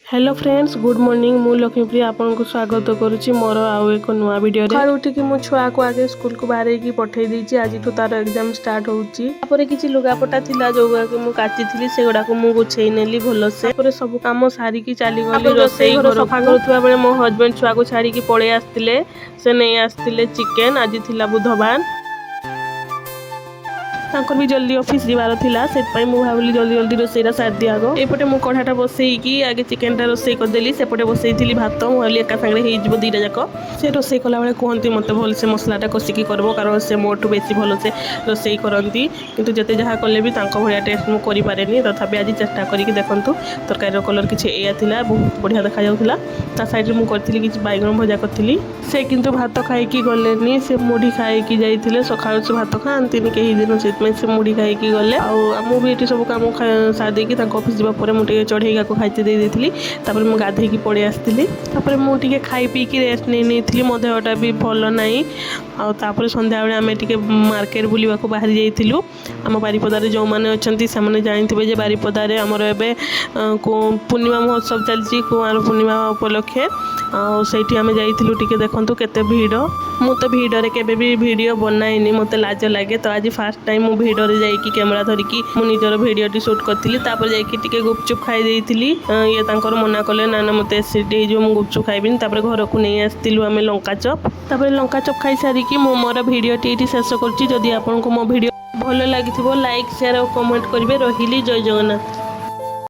Hello friends, good morning. ମୁଁ ଲକ୍ଷ୍ମୀପ୍ରିୟା ଆପଣଙ୍କୁ ସ୍ୱାଗତ କରୁଛି ମୋର ଆଉ ଏକ ନୂଆ ଭିଡ଼ିଓରେ। ସକାଳୁ ଉଠିକି ମୁଁ ଛୁଆକୁ ଆଗେ ସ୍କୁଲକୁ ବାହାରେଇକି ପଠେଇ ଦେଇଛି। ଆଜିଠୁ ତାର ଏକ୍ଜାମ ଷ୍ଟାର୍ଟ ହେଉଛି। ତାପରେ କିଛି ଲୁଗାପଟା ଥିଲା, ଯୋଉଗୁଡ଼ାକ ମୁଁ କାଚିଥିଲି, ସେଗୁଡ଼ାକୁ ମୁଁ ଗୁଛେଇ ନେଲି ଭଲସେ। ତାପରେ ସବୁ କାମ ସାରିକି ଚାଲିଗଲି ରୋଷେଇ ଘର ସଫା କରୁଥିବା ବେଳେ ମୋ ହଜବେଣ୍ଡ ଛୁଆକୁ ଛାଡ଼ିକି ପଳେଇ ଆସିଥିଲେ। ସେ ନେଇ ଆସିଥିଲେ ଚିକେନ। ଆଜି ଥିଲା ବୁଧବାର। ତାଙ୍କର ବି ଜଲ୍ଦି ଅଫିସ୍ ଯିବାର ଥିଲା। ସେଥିପାଇଁ ମୁଁ ଭାବିଲି ଜଲ୍ଦି ଜଲ୍ଦି ରୋଷେଇଟା ସାରିଦିଏ ଆଗ। ଏପଟେ ମୁଁ କଢ଼ାଟା ବସେଇକି ଆଗେ ଚିକେନଟା ରୋଷେଇ କରିଦେଲି। ସେପଟେ ବସେଇଥିଲି ଭାତ। ମୁଁ ଭାବିଲି ଏକା ସାଙ୍ଗରେ ହେଇଯିବ ଦୁଇଟା ଯାକ। ସେ ରୋଷେଇ କଲାବେଳେ କୁହନ୍ତି, ମୋତେ ଭଲସେ ମସଲାଟା କଷିକି କରିବ, କାରଣ ସେ ମୋଠୁ ବେଶୀ ଭଲସେ ରୋଷେଇ କରନ୍ତି। କିନ୍ତୁ ଯେତେ ଯାହା କଲେ ବି ତାଙ୍କ ଭଳିଆ ଟେଷ୍ଟ ମୁଁ କରିପାରେନି। ତଥାପି ଆଜି ଚେଷ୍ଟା କରିକି ଦେଖନ୍ତୁ, ତରକାରୀର କଲର୍ କିଛି ଏଇଆ ଥିଲା। ବହୁତ ବଢ଼ିଆ ଦେଖାଯାଉଥିଲା। ତା ସାଇଡ଼୍ରେ ମୁଁ କରିଥିଲି କିଛି ବାଇଗଣ ଭଜା କରିଥିଲି। ସେ କିନ୍ତୁ ଭାତ ଖାଇକି ଗଲେନି, ସେ ମୁଢ଼ି ଖାଇକି ଯାଇଥିଲେ। ସକାଳୁ ସେ ଭାତ ଖାଆନ୍ତିନି କେହି ଦିନ, ସେଥିପାଇଁ ସେ ମୁଢ଼ି ଖାଇକି ଗଲେ। ଆଉ ମୁଁ ବି ଏଠି ସବୁ କାମ ସାରି ଦେଇକି ତାଙ୍କ ଅଫିସ୍ ଯିବା ପରେ ମୁଁ ଟିକେ ଚଢ଼େଇକାକୁ ଖାଇତେ ଦେଇ ଦେଇଥିଲି। ତାପରେ ମୁଁ ଗାଧେଇକି ପଳେଇ ଆସିଥିଲି। ତାପରେ ମୁଁ ଟିକେ ଖାଇ ପିଇକି ରେଷ୍ଟ ନେଇ ନେଇଥିଲି। ମୋ ଦେହଟା ବି ଭଲ ନାହିଁ। ଆଉ ତାପରେ ସନ୍ଧ୍ୟାବେଳେ ଆମେ ଟିକେ ମାର୍କେଟ ବୁଲିବାକୁ ବାହାରି ଯାଇଥିଲୁ। ଆମ ବାରିପଦାରେ ଯେଉଁମାନେ ଅଛନ୍ତି, ସେମାନେ ଜାଣିଥିବେ ଯେ ବାରିପଦାରେ ଆମର ଏବେ ପୂର୍ଣ୍ଣିମା ମହୋତ୍ସବ ଚାଲିଛି, କୁଆଁର ପୂର୍ଣ୍ଣିମା ଉପଲକ୍ଷେ। ଆଉ ସେଇଠି ଆମେ ଯାଇଥିଲୁ ଟିକେ। ଦେଖନ୍ତୁ କେତେ ଭିଡ଼। ମୁଁ ତ ଭିଡ଼ରେ କେବେ ବି ଭିଡ଼ିଓ ବନାଏନି, ମୋତେ ଲାଜ ଲାଗେ। ତ ଆଜି ଫାର୍ଷ୍ଟ ଟାଇମ୍ ମୁଁ ଭିଡ଼ରେ ଯାଇକି କ୍ୟାମେରା ଧରିକି ମୁଁ ନିଜର ଭିଡ଼ିଓଟି ସୁଟ୍ କରିଥିଲି। ତାପରେ ଯାଇକି ଟିକେ ଗୁପଚୁପ୍ ଖାଇ ଦେଇଥିଲି। ଇଏ ତାଙ୍କର ମନା କଲେ, ନା ନା, ମୋତେ ଏସିଡ଼ିଟି ହେଇଯିବ, ମୁଁ ଗୁପଚୁପ୍ ଖାଇବିନି। ତାପରେ ଘରକୁ ନେଇ ଆସିଥିଲୁ ଆମେ ଲଙ୍କା ଚପ୍। ତାପରେ ଲଙ୍କା ଚପ୍ ଖାଇସାରିକି ମୁଁ ମୋର ଭିଡ଼ିଓଟି ଏଇଠି ଶେଷ କରୁଛି। ଯଦି ଆପଣଙ୍କୁ ମୋ ଭିଡ଼ିଓ ଭଲ ଲାଗିଥିବ, ଲାଇକ୍, ସେୟାର ଆଉ କମେଣ୍ଟ କରିବେ। ରହିଲି, ଜୟ ଜଗନ୍ନାଥ।